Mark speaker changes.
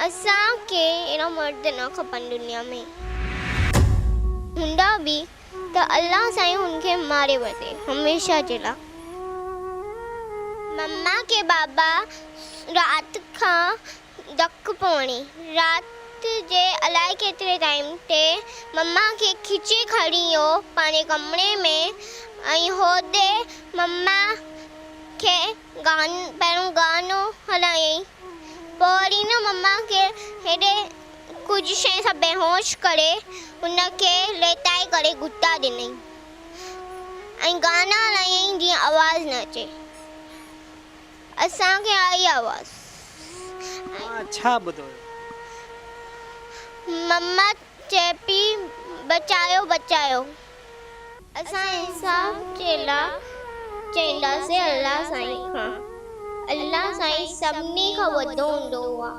Speaker 1: اسان کي اهڙا مرد نه کپن دنيا ۾. هوندا به ته الله سائين هن کي ماري وڌي هميشه جي لا. مما کي بابا رات کان دک پوڻي رات جي الائي ڪيتري ٽائيم تي مما کي کچي کڻي ويو پنهنجي ڪمري ۾ ۽ هوڏي مما کي گان پهريون گانو هلايائين پوء وري نه مما کي هيڏي ڪجهه شيء سان بيهوش ڪري هن کي ليٽائي ڪري گهٽا ڏنائين ۽ گانا هلايائين جيئن آواز نه اچي اسان کي آئي آواز.
Speaker 2: توهان ڇا ٻڌو هيو؟
Speaker 1: مما چئي پئي بچايو بچايو. اسان انصاف جي لا چئينداسين الله سائين کان. الله سائين سڀني کان وڏو هوندو آ.